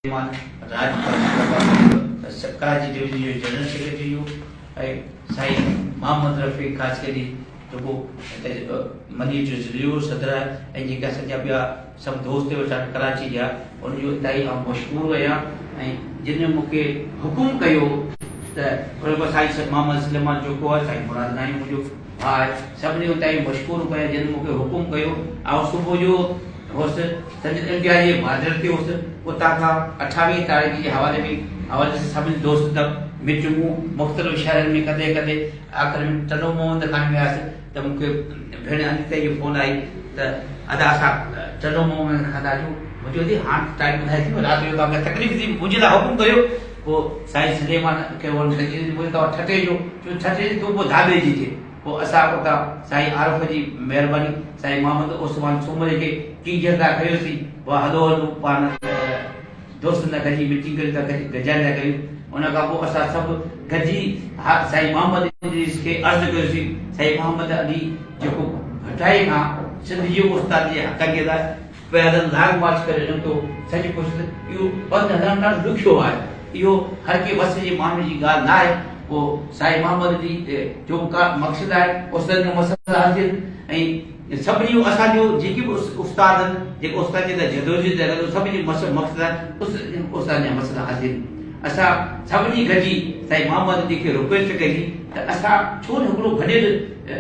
Suleman Rajpar Karachi division جو general secretary هو ۽ سائين محمد رفيق خاصخيلي جيڪو هتي ملير جو ضلعي جو صدر آهي ۽ جيڪي اسان جا ٻيا سڀ دوست ويٺا آهن ڪراچي جا ان جو انتهائي آئون مشڪور آهيان ۽ جن مون کي حڪم ڪيو ته ان کان سائين محمد سليمان جوکو آهي سائين مراد نائين منهنجو ڀاء آهي سڀني انتهائي مشڪور ڪيا جن مون کي حڪم ڪيو آئون صبح جو هوس، سنجد انڊيا جي بارڊر تي هوس، اتان کان 28 تاريخ جي حوالي ۾ حوالي سان سڀني دوستن سان ميٽنگون مختلف شهرن ۾ ڪندي ڪندي آخر ۾ ٽنڊو محمد خان ۾ آيس ته مون کي ڀيڻ انيتا جي فون آئي ته ادا اسان ٽنڊو محمد خان ٿا اچون. مون چيو ادي هاڻ ته ٽائيم ٻڌائي ٿي رات جو توهان کي تڪليف ٿي منهنجي لاء حڪم ڪريو. پوء سائين سليمان کي هن تجويز مون چيو توهان ٺٽي جو چيو ٺٽي جي تون پوء ڌاٻيجي جي. پوء اسان اتان سائين عارف جي مهرباني سائين محمد عثمان سومري کي ڪينجهر تان کنيوسين. پوء هلو هلو پاڻ دوستن سان گڏجي ميٽنگ ڪريون ٿا گڏجاڻي ٿا ڪريون. ان کان پوء اسان سڀ گڏجي سائين محمد ادريس کي عرض ڪيوسين سائين محمد علي جيڪو ڀٽائي کان سنڌ جي استاد جي حقن جي لاء پيادل لانگ مارچ ڪري نڪتو. سچ پچ ته اهو پنڌ هلڻ ڏاڍو ڏکيو آهي. اهو هر ڪنهن وس جي ماڻهو جي ڳالهه نه آهي. پوء سائين محمد علي جو به ڪا مقصد آهي استادن جا مسئلا حل ٿين ۽ سڀني جو اسان جو جيڪي به استاد آهن جيڪي استاد جي لاء جدوجهد ڪن ٿا سڀني جو مقصد آهي استادن جا مسئلا حل ٿين. اسان سڀني گڏجي سائين محمد علي کي رڪويسٽ ڪئي ته اسان ڇو نه هڪڙو گڏيل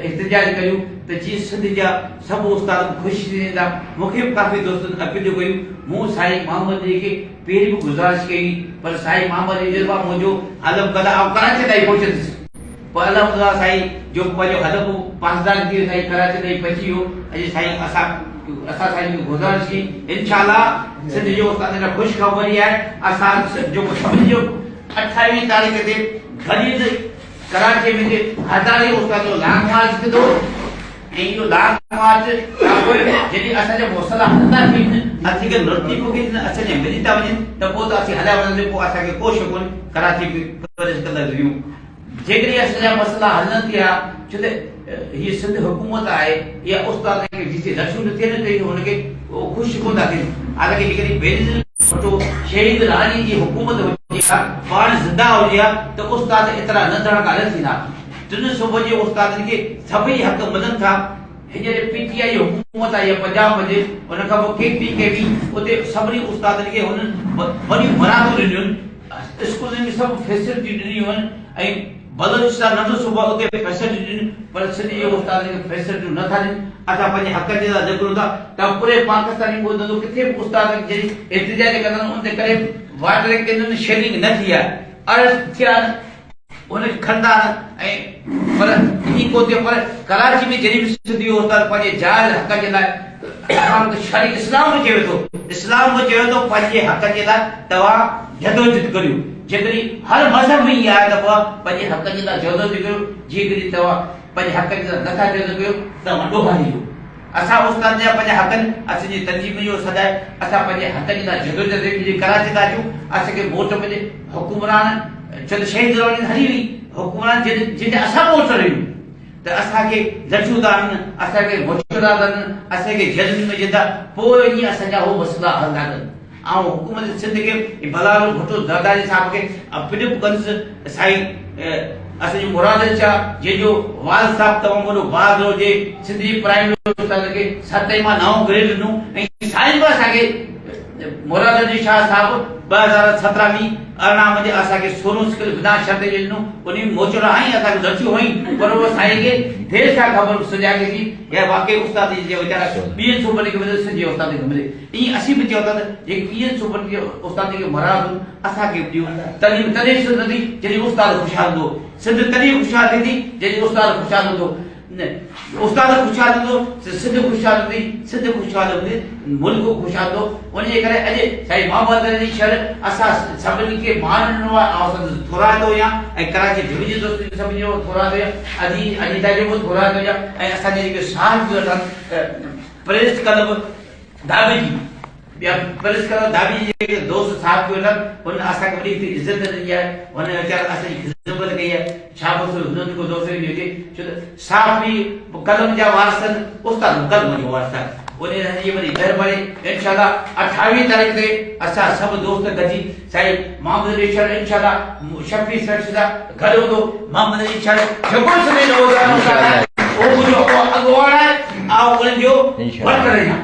احتجاج ڪريون ته جيئن سنڌ جا سڀ استاد به خوش ٿي ويندا. مون کي به ڪافي دوستن اپيلون ڪيون. مون سائين محمد علي کي پهرين به گذارش ڪئي هئي پر سائين محمد علي چيو ته بابا منهنجو حلف ڪندا آئون ڪراچي تائين پهچندس. پوء الحمدلله سائين جو پنهنجو حلف پاسدار ٿي ويو سائين ڪراچي تائين پهچي ويو. اڄ سائين اسان اسان سائين کي گذارش ڪئي انشاء الله سنڌ جي استادن لاء خوش خبري آهي اسان جيڪو سڀني جو 28 تاريخ تي گڏيل ڪراچي ۾ هزارين استاد جو لانگ مارچ ٿيندو ۽ اهو لانگ مارچ کان پوء جڏهن اسان جا مسئلا حل ٿا ٿين، اسين کي نوٽيفڪيشن اسان جا ملي ٿا وڃن ته پوء ته اسين هليا وڃنداسين، پوء اسان کي ڪو شڪ ڪونهي ڪراچي ۾ پريس ڪندا ويون. جيڪڏهن اسان جا مسئلا حل نه ٿيا، ڇو ته هيء سنڌ حڪومت آهي، اها استادن کي جتي لڇون نه ٿين تئين هن کي خوش ڪونه ٿا ٿين. حالانڪه جيڪڏهن بينظير ڀٽو شهيد راڻي جي حڪومت هجي ها، پاڻ زنده هجي ها ته استاد ايترا ننڌڻڪا نه ٿيندا. ٽن صوبن جي استادن کي سڀئي حق ملن ٿا. هينئر پي ٽي آء جي حڪومت آئي آهي پنجاب ۾ ان کان پوء ڪي پي ڪي ۾ اتي سڀني استادن کي هنن وڏيون مراعتون ڏنيون آهن، اسڪولن ۾ سڀ فيسلٽيون ڏنيون آهن ۽ بلوچستان ننڍو صوبو آهي اتي فيسلٽيون ڏنيون پر سنڌ جي استادن کي فيسلٽيون نه ٿا ڏين. اسان پنهنجي حقن جي لاء نڪرون ٿا ته پوري پاڪستان ۾ ٻڌندو ڪٿي به استاد جڏهن احتجاج ڪندا آهن ان تي ڪڏهن به واٽر ڪينن شيلنگ نه ٿي آهي اريسٽ ٿيا آهن. ان کي کڻندا آهن ۽ پر ائين ڪو ٿيو پر ڪراچي ۾ جڏهن به سنڌي استاد پنهنجي جائز حق جي لاء اسان ته شرع اسلام به چوي ٿو اسلام به چوي ٿو پنهنجي حق جي لاء توهان جدوجھد ڪريو جيڪڏهن هر مذهب ۾ اها آهي ته توهان پنهنجي حق جي لاء جدوجھد ڪريو جيڪڏهن توهان پنهنجي حق جي لاء نٿا جدوجھد ڪريو توهان ڏوهاري آهيو. اسان استادن جا پنهنجا حقن اسان جي تنظيم جو سڏ آهي اسان پنهنجي حقن جي لاء جدوجهد ڪري ڪراچي ٿا اچون اسان کي ووٽ پنهنجي حڪمران ڇو ته شهيد رواني هلي وئي حڪمران جن جن جا اسان ووٽ رهيون ته اسان کي لٺيون ٿا هڻن اسان کي موچڙا ٿا هڻن اسان کي جيلن ۾ وجهن ٿا پوء وڃي اسان جا هو مسئلا حل ٿا ڪن. آئون حڪومت سنڌ کي بلاول ڀٽو زرداري صاحب کي اپيل به ڪندس سائين اسان جو مراد علي شاهه جنهن جو والد صاحب تمام وڏو بهادر هجي سنڌ جي پرائمري استادن کي 7 مان 9 گريڊ ڏنو ۽ سائين به اسان کي مراد علي شاهه صاحب 2017 ۾ 18 منجهه اسان کي سونو سڪل بنا شرط جي ڏنو ان ۾ موچڙا هنئي اسان کي لٺيون هنئي پر اهو سائين کي دير سان خبر سجاڳي ٿي يا واقعي استاد جي ويچارا ٻين صوبن کي ملي سنڌ جي استادن کي ملي ائين اسين به چئون ٿا ته جيڪي ٻين صوبن جي استادن کي مراعتون اسان کي به ڏيو. تعليم تڏهن سڌرندي جڏهن استاد خوشحال هوندو. سنڌ تڏهن خوشحال ٿيندي جڏهن استاد خوشحال هوندو. استاد خوشحال هوندو ته سنڌ خوشحال هوندي، سنڌ خوشحال هوندي ملڪ خوشحال هوندو. ان جي ڪري اڄ سائين محمد علي شر اسان سڀني کي مان ڏنو آهي. آئون سندس ٿورائتو آهيان ۽ ڪراچي ڊويزن دوستن جو سڀني جو ٿورائتو آهيان. عزيز انيتا جو به ٿورائتو آهيان ۽ اسان جا جيڪي صاحب ويٺا آهن پريس ڪلب ڌاٻيجي، ٻيا پريس ڪلب ڌاٻيجي جي جيڪي دوست صاحب ويٺا آهن انهن اسان کي وڏي هتي عزت ڏني آهي انهن ويچارن اسان جي خدمت ڪئي آهي شابس هجي هنن جو دوست به هجي ڇو ته صحافي به قلم جا وارث آهن استاد به قلم جو وارث آهي. انهي جي وڏي مهرباني انشاء الله 28 تاريخ تي اسان سڀ دوست گڏجي سائين محمد علي شر انشاء الله شفيع سر سان گڏ هوندو. محمد علي شر جيڪو سنڌ جو نوجوان استاد آهي اهو منهنجو اڳواڻ آهي، آئون انهن جو ورڪر آهيان.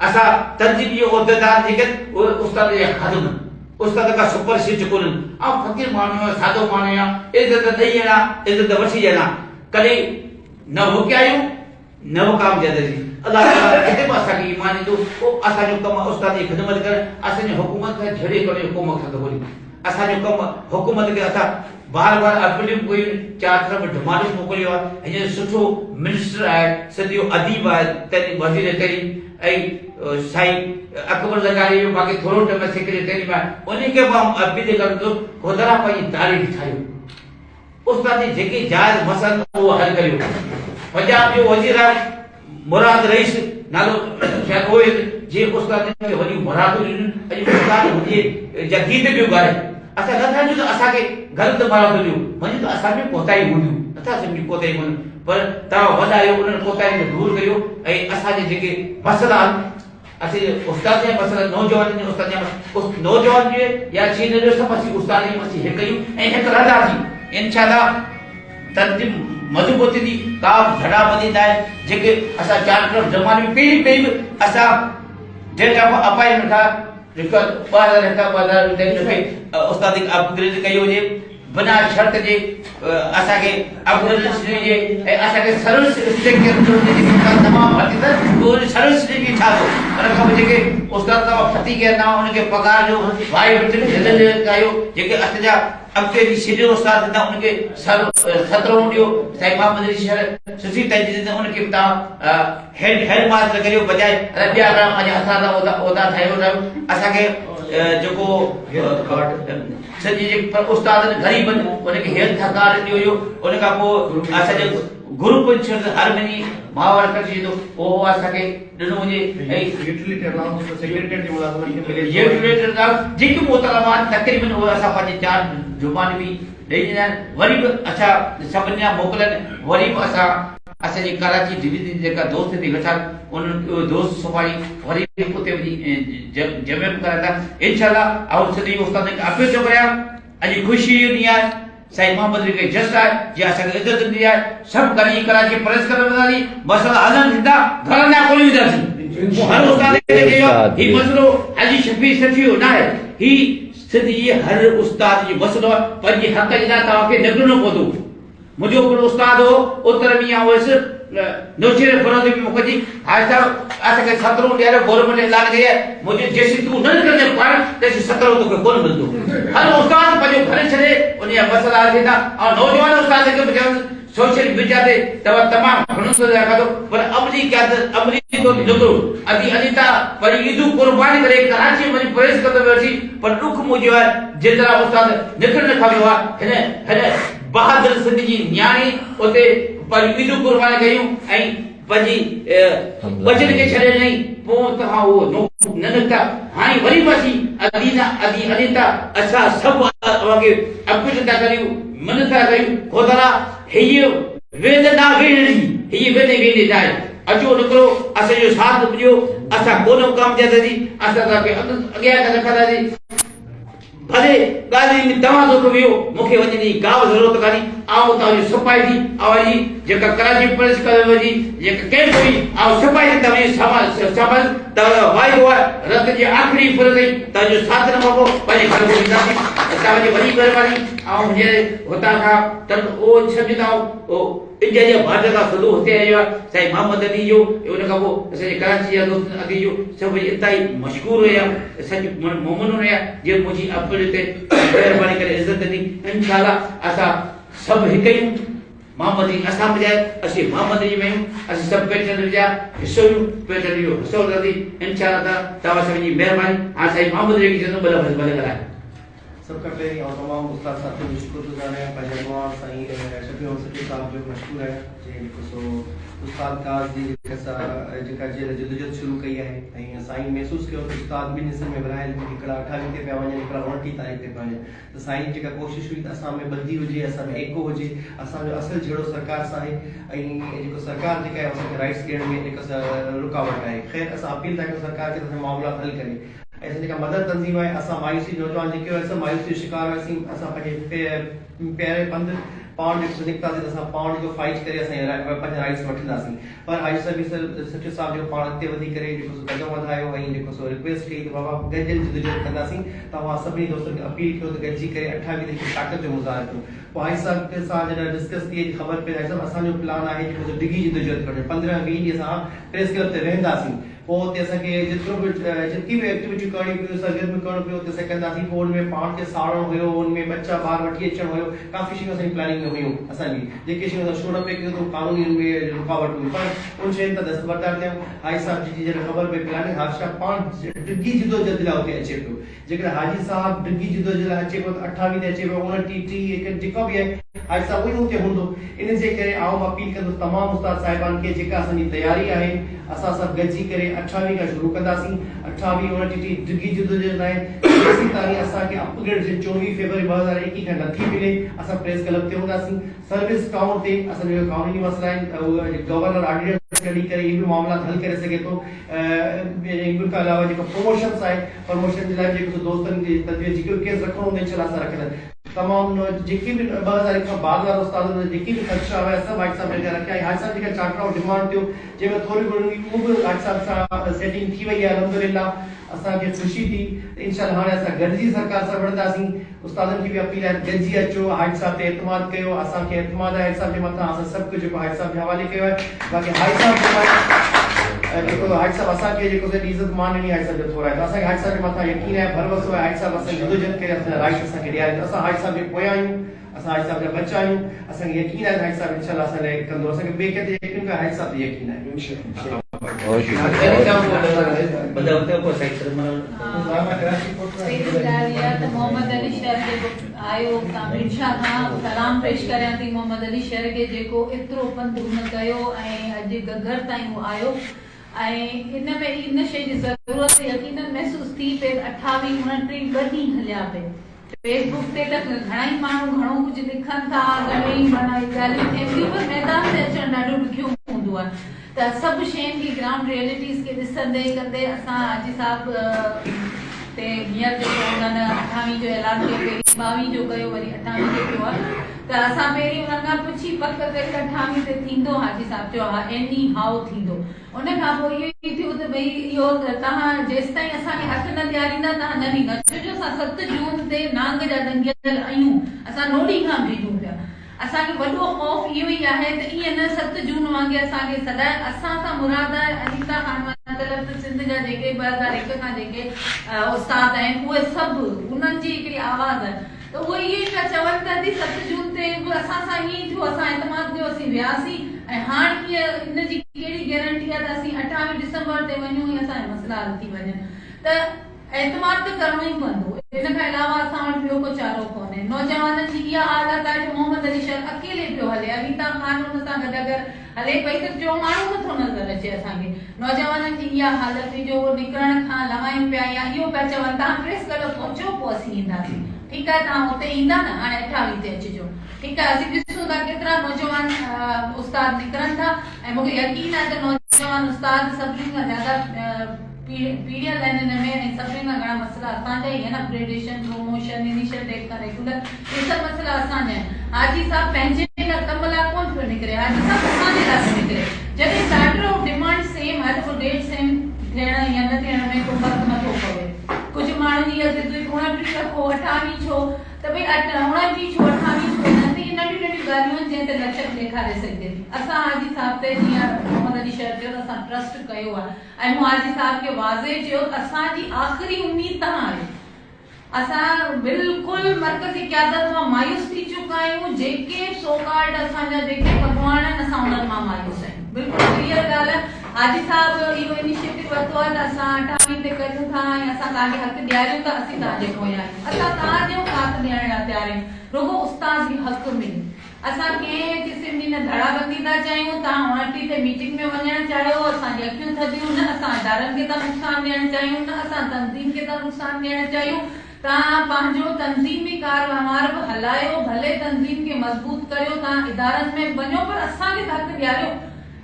اسان تنظيم جي عهديدار جيڪي آهن اهي استاد جا خادم آهن، استاد ڪا سپر سٽ ڪونهن. آئون فقير ماڻهو آهيان، سادو ماڻهو آهيان، عزت ڏئي ڄاڻان، عزت وٺي ڄاڻان، ڪڏهن نه وڪيايون نه وڪامجندي الله تعالي جتي به اسان کي ايمان ڏيندو اهو اسان جو ڪم آهي استاد جي خدمت ڪرڻ. اسان جي حڪومت سان جهيڙي ڪرڻ جو ڪو مقصد ڪونهي. اسان جو ڪم حڪومت کي اسان بار بار اپيلون به ڪيون، چار طرف ڊمانڊون موڪليون آهن. هينئر سٺو منسٽر آهي، سنڌ جو اديب آهي، تعليم وزير تعليم ۽ سائين اڪبر لغاري جو باقي ٿورو ٽائيم سيڪريٽري تعليم آهي، انهي کي به آئون اپيل ڪندس خدارا پنهنجي تاريخ ٺاهيو. استاد جي جيڪي جائز مسئلا آهن اهو حل ڪريو. پنجاب جو وزير آهي مراد رئيس نالو شايد اهو ئي جنهن استادن کي وڏيون مراعتون ڏنيون اڄ استاد هن جي جا گيت پيو ڳائي. اسان نٿا سمجهون ته اسان کي غلط مراعتون ڏيو مڃون ته اسان ۾ ڪوتاهيون هونديون نٿا سمجهون ڪوتاهيون ڪونهن پر توهان وڏا آهيو انهن ڪوتاهين کي دور ڪريو ۽ اسان جي جيڪي مسئلا آهن اسين استاد جا مسئلا نوجوانن جا استاد جا مسئلا نوجوان جي يا چين جو سڀ اسين استاد آهيون اسين هڪ آهيون ۽ هڪ رهنداسين انشاء الله تنظيم مضبوط ٿيندي ڪا به ڌڙا بندي نه آهي جيڪي اسان چار طرف زماني ۾ پهرين پهرين به اسان ڊيٽ آف اپائنٽمينٽ کان رڪ 2000 هڪ 2000 تائين استاد کي اپگريڊ ڪيو وڃي بنا شرط جي اسان کي اپگريڊيشن ڏني وڃي ۽ اسان کي سروس اسٽرڪچر جو جيڪي استاد تمام ڀرتي اٿن اهو سروس ڏني ڇا ٿو ان کان پوء جيڪي استاد تمام ڦتي گيا آهن انهن کي پگهار جو وائي وٽن جلد ڪيو جيڪي اسان جا اڳتي جي سينيئر استاد ٿيندا انهن کي سر سترهون ڏيو سائين محمد علي شر سٺي تنظيم ڏيندا انهن کي به توهان هيڊ هيڊ ماستر ڪريو بجاء ٻيا گهڻا پنهنجا هٿان عهدا عهدا ٺاهيو اسان کي جيڪو سڄي جي پر استادن غريبن ان کي هيلٿ ڪارڊ ڏيو ويو ان کان پوء اسان جي گروپ انشورنس هر مهيني ماهوار خرچ ايندو اهو اسان کي ڏنو وڃي ۽ يوٽيلٽي الائونس ته سيڪريٽريٽ جي ملازمن کي ملي ٿو يوٽيلٽي الائونس جيڪي مطالبا آهن تقريبن اهي اسان پنهنجي چار زبان ۾ ڏئي ڏنا آهن وري به اسان سڀني جا موڪلن وري به اسان اسان جي ڪراچي ڊويزن جي جيڪا دوست هتي ويٺا آهن انهن اهو دوست سڀاڻي وري به اتي وڃي جمع به ڪرائيندا انشاء الله آئون سنڌي استادن کي اپيل ٿو ڪريان اڄ خوشي جو ڏينهن آهي سائين محمد علي کي جس آهي جنهن اسان کي عزت ڏني آهي سڀ گڏجي ڪراچي پريس ڪلب وينداسين مسئلا حل نه ٿيندا گهرن ڏانهن ڪونه وينداسين مون هر استاد کي چيو آهي هي مسئلو حاجي شفيع سٺي جو ناهي هي سنڌ جي هر استاد جو مسئلو آهي پنهنجي حق جي لاء توهان کي نڪرڻو پوندو منهنجو هڪڙو استاد هو، اتر ۾ آئون هيس، نوشهري فيروز ۾ مون کي چيائين، حاجي صاحب اسان کي سترهون ڏياريو، گورنمينٽ اعلان ڪئي آهي، مون چيو جيسين تون نه نڪرندين پاڻ تيسين سترهون توکي ڪونه ملندو. هر استاد پنهنجو گهر ڇڏي ان جا مسئلا حل ٿيندا. آئون نوجوان استاد کي به چوندس سوشل ميڊيا تي توهان تمام گهڻو ٿو رکان ٿو پر عملي قيادت عملي طور تي نڪرو. ادي انيتا پنهنجي عيدون قربان ڪري ڪراچي ۾ وڃي پريس ڪندو ويو پر ڏک منهنجو آهي جنهن طرح استاد نڪرڻ نه کپيو ها هن هن بهادر سنڌ جي نياڻي اتي پنهنجون عيدون قربان ڪيون ۽ پنهنجي ٻچن کي ڇڏي ڏنائين پوء توهان اهو نه نڪتا هاڻي وري به اسين ادينا ادي انيتا اسان سڀ اوهان کي اپيل ٿا ڪريون منت ٿا ڪريون خدارا هيء ويند نه ويڙهي هيء ويند ويندي ناهي اچو نڪرو اسان جو ساٿ ڏيو اسان ڪونه ڪامجنداسين اسان توهان کي اڳيان رکنداسين ڀلي ڳالهين ۾ توهان دوکو ويو، مون کي وڃڻ جي ڪا به ضرورت ڪانهي، آئون توهان جو سپاهي ٿي اوهان جي جيڪا ڪراچي پريس ڪلب جي جيڪا ڪئمپ هئي، آئون سپاهي ٿي توهان جي سامهون توهان جو واعدو آهي، رت جي آخري ڦر تائين توهان جو ساٿ نڀائبو، پنهنجي گهر موٽي وينداسين، توهان جي وڏي مهرباني، آئون هينئر هتان کان ترت اهو سمجهندا آهيون. انڊيا جي بارڊر کان سڌو هتي آيو آهي سائين محمد علي جو ۽ ان کان پوء اسان جي ڪراچي جا دوست ادي جو سڀ انتهائي مشڪور رهيا سچ ممنون رهيا جن منهنجي اپيل تي مهرباني ڪري عزت ڏني انشاء الله اسان سڀ هڪ آهيون محمد علي اسان به آهي اسين محمد علي ۾ آهيون اسين سڀ پيٽرن جا حصو آهيون پيٽرن جو حصو رهندي انشاء الله توهان سڀني جي مهرباني هاڻ سائين محمد علي کي چوندم ٻه لفظ ڀلي ڳالهائي. سڀ کان پهرين آئون تمام استاد ساٿين جو شڪر گذار آهيان پنهنجي اڳواڻ سائين شفيع محمد سچو صاحب جو مشڪور آهيان جنهن جيڪو سو استاد ڪاز جي جيڪا سا جيڪا جيل جدوجھد شروع ڪئي آهي ۽ سائين محسوس ڪيو ته استاد ٻن حصن ۾ ورهايل آهن هڪڙا اٺاويهه تي پيا وڃن هڪڙا 29 تاريخ تي پيا وڃن ته سائين جي جيڪا ڪوشش هئي ته اسان ۾ ٻڌي هجي اسان ۾ ايڪو هجي اسان جو اصل جھيڙو سرڪار سان آهي ۽ جيڪو سرڪار جيڪا آهي اسان کي رائٽس ڏيڻ ۾ جيڪا سا رڪاوٽ آهي خير اسان اپيل ٿا ڪيون سرڪار کي ته اسان جا معاملات حل ڪري ۽ اسان جيڪا مدر تنظيم آهي اسان مايوسي نوجوان جيڪي هئاسين مايوسي جو شڪار هئاسين اسان پنهنجي پيرين پنڌ پاڻ جيڪو نڪتاسين ته اسان پاڻ جيڪو فائٽ ڪري اسان پنهنجا رائٽس وٺنداسين پر حاجي صاحب سچو صاحب جيڪو پاڻ اڳتي وڌي ڪري جيڪو سو قدم وڌايو ۽ جيڪو سو رڪويسٽ ڪئي ته بابا گڏجل جدوجهد ڪنداسين توهان سڀني دوستن کي اپيل ڪيو ته گڏجي ڪري 28 تي هڪ طاقت جو مظاهرو ڪيون پوء حاجي صاحب سان جڏهن ڊسڪس ٿي خبر پئي ته حاجي صاحب اسان جو پلان آهي جيڪو سو ڊگهي جدوجهد ڪرڻ جو 15 20 ڏينهن اسان پريس ڪلب تي ويهنداسين پوء اتي اسان کي جيترو به جيتري به ايڪٽيوٽيون ڪرڻيون پيون سرگرميون ڪرڻيون پيون اتي اسان ڪنداسين پوء ان ۾ پاڻ کي ساڙڻ هيو ان ۾ ٻچا ٻار وٺي اچڻ هيو ڪافي شيون اسان جي پلاننگ ۾ هيون اسان جي جيڪي شيون اسان شو نه پئي ڪيون ته قانوني ان ۾ رڪاوٽ هئي پر ان شين تان دستبردار ٿيا حاجي صاحب جي جڏهن خبر پئي پلاننگ حاجي صاحب پاڻ ڊگهي جدوجهد لاء اتي اچي پيو جيڪڏهن حاجي صاحب ڊگهي جدوجهد لاء اچي پيو ته 28 تي اچي پيو، 29، 30، 1 جيڪو به آهي حاجي صاحب اهو ئي اتي هوندو. ان جي ڪري آئون به اپيل ڪندس تمام استاد صاحبان کي جيڪا اسان جي تياري آهي اسان سڀ گڏجي ڪري 28 کان شروع ڪنداسين 28، 29، 30 ڊگهي جدوجهد آهي جيسين تائين اسان کي اپگريڊيشن 24 فيبروري 2021 کان نٿي ملي اسان پريس ڪلب تي هونداسين. سروس ڪائونٽ تي اسان جا جيڪي قانوني مسئلا آهن اهي گورنر آرڊيننس ڪڍي ڪري اهي به معاملات حل ڪري سگهي ٿو ان کان علاوه جيڪا پروموشنس آهي پروموشن جي لاء به جيڪو سو دوستن جي تجويز جيڪي به ڪيس رکڻو هوندو انشاء الله اسان رکنداسين تمام جيڪي به 2001 کان بعد وارا استاد هوندا جيڪي به خدشا هيا سڀ حاجي صاحب جا رکيا ۽ حاجي صاحب جيڪا چارٽر آف ڊيمانڊ ٿيو جنهن ۾ ٿوري گهڻي اهو به حاجي صاحب سان سيٽنگ ٿي وئي آهي الحمدلله اسان کي خوشي ٿي ته انشاء الله هاڻي اسان گڏجي سرڪار سان وڙهنداسين استادن کي به اپيل آهي ته گڏجي اچو حاجي صاحب تي اعتماد ڪيو اسان کي اعتماد آهي حاجي صاحب جي مٿان اسان سڀ ڪجهه جيڪو حاجي صاحب جي حوالي ڪيو آهي باقي حاجي صاحب جيڪو آهي جيڪو حاجي صاحب اسان کي جيڪو سو عزت مان ڏني حاجي صاحب جو ٿورائتو اسان کي حاجي صاحب جي مٿان يقين آهي ڀروسو آهي حاجي صاحب اسان جي جدوجهد ڪري اسان جا رائٽس اسان کي ڏياريندو اسان حاجي صاحب جي پويان آهيون اسان حاجي صاحب جا ٻچا آهيون اسان کي يقين آهي ته حاجي صاحب انشاء الله اسان لاء ڪندو اسان کي ٻئي ڪنهن تي يقين ڪونهي حاجي صاحب تي يقين آهي. پهرين ڳالهه اها ته محمد علي شر جيڪو آيو ڪامريڊ شاهه کان سلام پيش ڪريان ٿي محمد علي شر کي جيڪو ايترو پنڌ هن ڪيو ۽ اڄ گهگهر تائين هو آيو ۽ ان ۾ ان شيء جي ضرورت يقينن محسوس ٿي پئي ته اٺاويهه اڻٽيهه ٻه ڏينهن هليا پئي فيس بڪ تي ته گهڻائي ماڻهو گهڻو ڪجهه لکن ٿا، گهڻيئي معنيٰ ڳالهيون ٿين ٿيون پر ميدان تي اچڻ ڏاڍو ڏکيو هوندو آهي ته سڀ شين کي گرائونڊ ريئلٽيز کي ڏسندي ڪندي اسان حاجي صاحب تي هينئر جيڪو انهن اٺاويهين جو اعلان ڪيو پهرين ٻاويهين جو ڪيو وري اٺاويهين تي ٿيو آهي ته اسان پهرين انهن کان پڇي پڪ ڪئي ته اٺاويهين تي ٿيندو حاجي صاحب چيو ها ايني هائو ٿيندو. ان کان پوء اهو ئي ٿيو ته ڀئي اهو توهان جيستائين اسان کي حق نه ڏياريندا توهان نه ويندا ڇو جو اسان 7 جون تي نانگ جا ڏنگيل آهيون اسان نوڙي کان ڀيڄون پيا اسان کي وڏو خوف اهو ئي آهي ته ائين نه 7 جون وانگي اسان کي سڏائي اسان سان مراد آهي انيتا خان مطلب ته سنڌ جا جيڪي 2001 کان جيڪي استاد آهن اهي سڀ انهن جي هڪڙي آواز آهي ته اهي ائين ئي پيا چون ته ادي 7 جون تي به اسان سان ائين ئي ٿيو، اسان اعتماد ڪيو اسين وياسين ۽ هاڻ ڪيئن ان جي ڪهڙي گيرنٽي آهي ته اسين 28 ڊسمبر تي وڃون ۽ اسان جا مسئلا حل ٿي وڃن ته اعتماد ته ڪرڻو ئي پوندو ان کان علاوه اسان وٽ ٻيو ڪو چارو ڪونهي. نوجوانن جي اها حالت آهي جو محمد علي شر اڪيلي پيو هلي انيتا خان ان سان گڏ اگر هلي پئي ته ٽيون ماڻهو نٿو نظر اچي اسان کي نوجوانن جي اها حالت هئي جو هو نڪرڻ کان لوائين پيا يا اهو پيا چون توهان پريس ڪلب پهچو پوء اسين اينداسين ٺيڪ آهي توهان اتي ايندا نه هاڻي اٺاويهه تي اچجو ٺيڪ آهي اسين ڏسون ٿا ڪيترا نوجوان استاد نڪرن ٿا ۽ مون کي يقين آهي ته نوجوان استاد سڀني کان زياده پيڙهيل آهن ان ۾ ۽ سڀني کان گهڻا مسئلا اسان جا ئي آهن اپگريڊيشن پروموشن انيشل ڊيٽ کان ريگولر اهي سڀ مسئلا اسان جا آهن حاجي صاحب پنهنجي لاء ڪم لاء ڪونه پيو نڪري حاجي صاحب اسان جي لاء پيو نڪري جڏهن چارٽر آف ڊيمانڊ سيم آهي ته پوء ڊيٽ سيم ٿيڻ يا نه ٿيڻ ۾ ڪو فرق نه ٿو پوي ڪجهه ماڻهن جي اها ضد هئي 29 رکو اٺاويهه ڇو ته ڀئي 29 ڇو اٺاويهه ڇو نه ته اهي ننڍيون ننڍيون ڳالهيون آهن جنهن تي لچڪ ڏيکاري سگهجي ٿي اسان حاجي صاحب تي جيئن محمد علي شر چيو ته اسان ٽرسٽ ڪيو آهي ۽ مون حاجي صاحب کي واضح چيو ته اسان جي آخري اميد توهان آهيو. اسان بلڪل مرڪزي قيادت مان مايوس ٿي چڪا آهيون، جيڪي سو ڪالڊ اسان جا جيڪي اڳواڻ آهن اسان انهن مان مايوس آهيون. بلڪل ڪليئر ڳالهه آهي. حاجي صاحب اهو انيشيٽو ورتو آهي ته اسان اٺاويهه تي ڪريون ٿا ۽ اسان توهان کي حق ڏياريون ٿا، اسين توهان جي پويان آهيون. اسان توهان جو ساٿ ڏيڻ لاء تيار آهيون، رڳو استاد کي حق ملي. اسان ڪنهن قسم جي نه ڌڙابندي ٿا چاهيون، توهان اڻٽيهه تي ميٽنگ ۾ وڃڻ چاهيو، اسان جي اکيون ٿڌيون، نه اسان ادارن کي ٿا نقصان ڏيڻ چاهيون، نه اسان تنظيم کي ٿا نقصان ڏيڻ چاهيون، توهان پنهنجو تنظيمي ڪاروهنوار به هلايو، ڀلي تنظيم کي مضبوط ڪريو، توهان ادارن ۾ به وڃو پر اسان کي ته حق ڏياريو،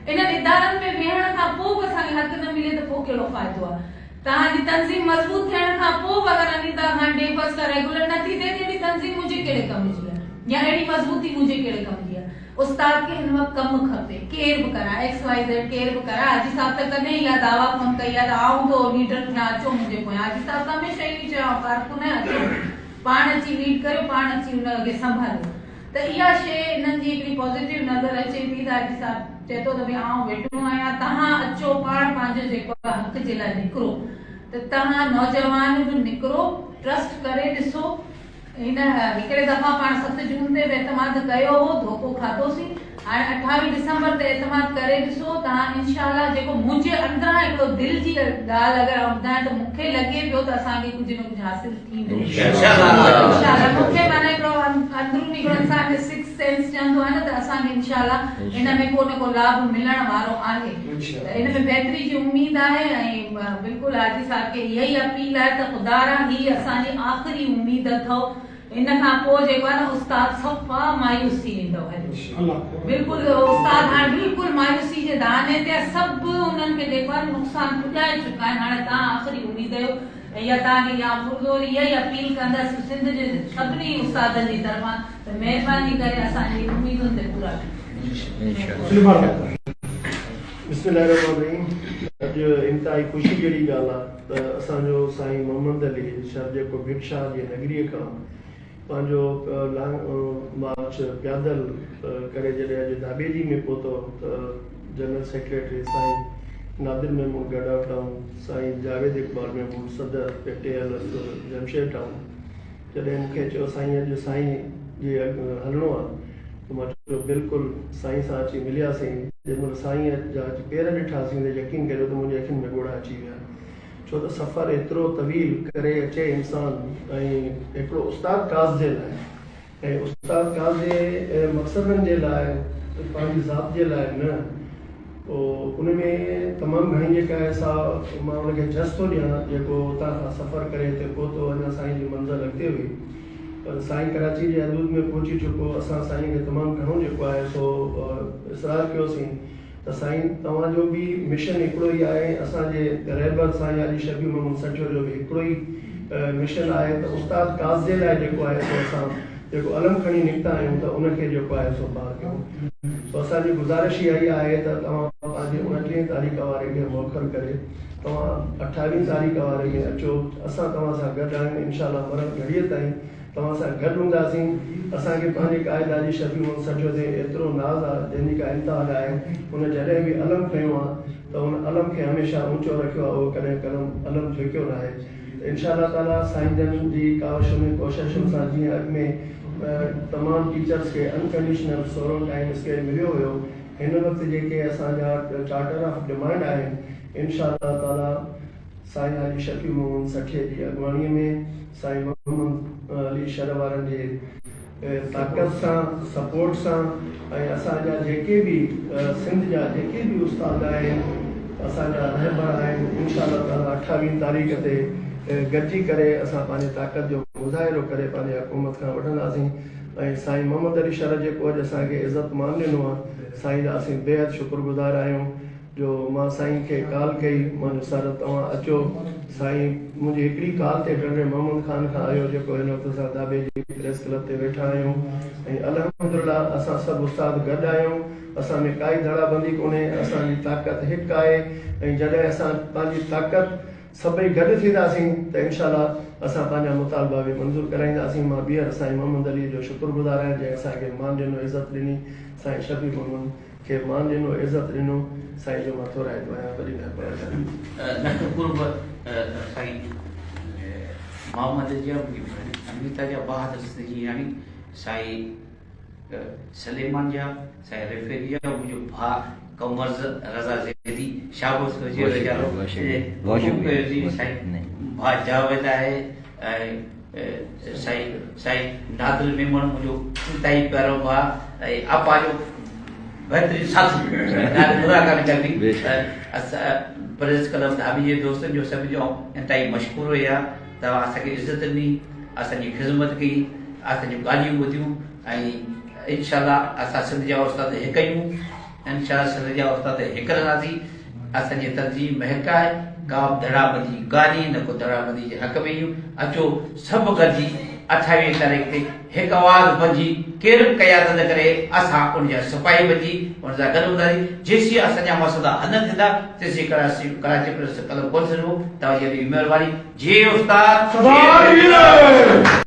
انهن ادارن ۾ ويهڻ کان پوء به اسان کي حق نه ملي ته پوء ڪهڙو فائدو آهي. توهان جي تنظيم مضبوط ٿيڻ کان پوء به اگر انيتا خان ڊي فرسٽ کان ريگولر نه ٿي ٿئي ته اهڙي تنظيم منهنجي ڪهڙي ڪم جي آهي يا اهڙي مضبوطي منهنجي ڪهڙي ڪم جي آهي. استاد کي هن وقت ڪم کپي. ڪير به ڪرائي ايڪس وائي زيڊ ڪير به ڪرائي. حاجي صاحب ته ڪڏهن اها دعويٰ ڪونه ڪئي آهي ته آئون ٿو ليڊر ٿيان اچو منهنجي پويان. حاجي صاحب ته هميشه اهو ئي چيو آئون ڪارڪن آهيان اچو پاڻ اچي ليڊ ڪريو پاڻ اچي ان کي سنڀاليو. ته اها شيء انهن جي هڪڙي پازيٽو نظر اچي ٿي ته حاجي صاحب چئي ٿو ته ڀئي آئون ويٺو آهيان توهان اچو پاڻ پنهنجو جيڪو آهي حق جي لاء نڪرو ته توهان نوجوان به نڪرو ٽرسٽ ڪري ڏسو هن هڪڙي دفعا پاڻ 7 جون تي به اعتماد ڪيو هو ڌوڪو کاڌوسين هاڻي 28 ڊسمبر تي اعتماد ڪري ڏسو توهان انشاء الله جيڪو منهنجي اندران هڪڙو دل جي ڳالهه اگر آئون ٻڌايان ته مون کي لڳي پيو ته اسان کي ڪجهه نه ڪجهه حاصل ٿيندو انشاء الله مون کي معنيٰ هڪڙو اندروني هڪڙو انسان کي سڪس سينس چوندو آهي نه ته اسان کي انشاء الله ان ۾ ڪو نه ڪو لاڀ ملڻ وارو آهي ته ان ۾ بهتري جي اميد آهي ۽ بلڪل حاجي صاحب کي اها ئي اپيل آهي ته خدارا هي اسان جي آخري اميد اٿئو ان کان پوء جيڪو آهي نه استاد صفا مايوس ٿي ويندو هليو بلڪل استاد هاڻي بلڪل مايوسي جي دهاني تي آهي سڀ انهن کي جيڪو آهي نقصان پڄائي چڪا آهن هاڻي توهان آخري اميد آهيو ۽ اها توهان کي اها پرزور اها ئي اپيل ڪندس سنڌ جي سڀني استادن جي طرفان ته مهرباني ڪري اسان جي اميدن تي پورا ٿيو. بسم الله الرحمٰن الرحيم اڄ انتهائي خوشي جهڙي ڳالهه آ ته اسان جو سائين محمد علي شر جيڪو ڀٽ شاهه جي نگريء کان پنهنجو لانگ مارچ پيادل ڪري جڏهن اڄ ڌاٻيجي ۾ پهتو ته جنرل سيڪريٽري سائين نادر محمود گڊاو ٽائون، سائين جاويد اقبال محمود صدر P T L F Jamshed town جڏهن مون کي چيو سائين اڄ سائين جي هلڻو آ ته مان چيو بلڪل سائين سان اچي ملياسين جنهن مهل سائين جا اچي پير ڏٺاسين ته يقين ڪريو ته منهنجي اکين ۾ ڳوڙها اچي ويا ڇو ته سفر ايترو طويل ڪري اچي انسان ۽ هڪڙو استاد ڪاز جي لاء ۽ استاد ڪاز جي مقصدن جي لاء پنهنجي ذات جي لاء نه پوء ان ۾ تمام گهڻي جيڪا آهي سا مان ان کي جس ٿو ڏيان جيڪو اتان کان سفر ڪري هتي پهتو اڃا سائين جي منزل اڳتي هئي پر سائين ڪراچي جي حدود ۾ پهچي چڪو اسان سائين کي تمام گهڻو جيڪو آهي سو اصرار ڪيوسين ته سائين توهان جو به مشن هڪڙو ئي آهي اسان جي رهبر سائين حاجي شفيع محمد سٺيو جو به هڪڙو ئي مشن آهي ته استاد ڪاز جي لاء جيڪو آهي سو اسان جيڪو علم کڻي نڪتا آهيون ته ان کي جيڪو آهي سو پار ڪيون سو اسان جي گذارش اها ئي آهي ته توهان پنهنجي 29 تاريخ واري کي مؤخر ڪري توهان 28 تاريخ واري ۾ اچو اسان توهان سان گڏ آهيون انشاء الله مرڻ گهڙيء تائين توهان سان گڏ هونداسين اسان کي پنهنجي قائد حاجي شفيع محمد سٺيو تي ايترو ناز آ جنهن جي ڪا انتها نه آهي هن جڏهن به علم کنيو آ ته ان علم کي هميشه اونچو رکيو آ اهو ڪڏهن قلم علم جهڪيو ناهي ته انشاء الله تعالي سائين جن جي ڪاوشن ۽ ڪوششن سان جيئن اڳ ۾ تمام ٽيچرس کي انڪنڊيشنل 16 ٽائيم اسڪيل مليو هيو هن وقت جيڪي اسان جا چارٽر آف ڊمانڊ آهن انشاء الله تعالي سائين حاجي شفيع محمد سٺيء جي اڳواڻيء ۾ سائين محمد علي شر وارن جي طاقت سان سپورٽ سان ۽ اسان جا جيڪي به سنڌ جا جيڪي به استاد آهن اسان جا رهبر آهن انشاء الله تعالي 28 تاريخ تي گڏجي ڪري اسان پنهنجي طاقت جو مظاهرو ڪري پنهنجي حڪومت کان وٺنداسين ۽ سائين محمد علي شر جيڪو اڄ اسان کي عزت مان ڏنو آهي سائين جا اسين بيحد شڪر گذار آهيون جو مان سائين کي ڪال ڪئي مان چيو سر توهان اچو سائين منهنجي هڪڙي ڪال تي ٽنڊي محمد خان کان آيو جيڪو هن وقت اسان داٻي جي پريس ڪلب تي ويٺا آهيون ۽ الحمدلله اسان سڀ استاد گڏ آهيون اسان ۾ ڪائي ڌڙا بندي ڪونهي اسان جي طاقت هڪ آهي ۽ جڏهن اسان پنهنجي طاقت سڀئي گڏ ٿينداسين ته انشاء الله اسان پنهنجا مطالبا به منظور ڪرائينداسين مان ٻيهر سائين محمد علي جو شڪر گذار آهيان جنهن اسان کي مان ڏنو عزت ڏني سائين شفيع محمد کي مان ڏنو عزت ڏنو سائين جو مان ٿورائتو آهيان وڏي مهرباني. لک قرب سائين محمد جا منهنجي ڀيڻ اميتا جا بهادر سنڌ جي راڻي سائين سليمان جا سائين رفيق جا منهنجو ڀاء قمر رضا زيدي شابس هجي ويچارو حڪم ڪيو سائين ڀاء جاويد آهي. ۽ سائين سائين نادر ميمڻ منهنجو انتهائي پيارو ڀاء ۽ آپا جو بهترين ساٿي نادر مذاق ۾ ڪربي پريس ڪلب ڌاٻي جي دوستن جو سڀ جو انتهائي مشڪور آهيان توهان اسان کي عزت ڏني اسان جي خدمت ڪئي اسان جون ڳالهيون ٻڌيون ۽ انشاء الله اسان سنڌ جا استاد هڪ آهيون انشاء الله سنڌ جا استاد هڪ رهنداسين اسان جي تنظيم هڪ آهي ڪا به ڌڙابندي ڪانهي نه ڪو ڌڙابندي جي حق ۾ آهيون اچو سڀ گڏجي اٺاويهه تاريخ تي هڪ آواز بنجي ڪير به قيادت نه ڪري اسان ان جا سپاهي بنجي ان سان گڏ هونداسين جيسين اسان جا مسئلا حل نه ٿيندا تيسين ڪراچي ڪراچي پريس ڪلب ڪونه ڇڏبو توهان جي وڏي مهرباني جي استاد سدا جيئي.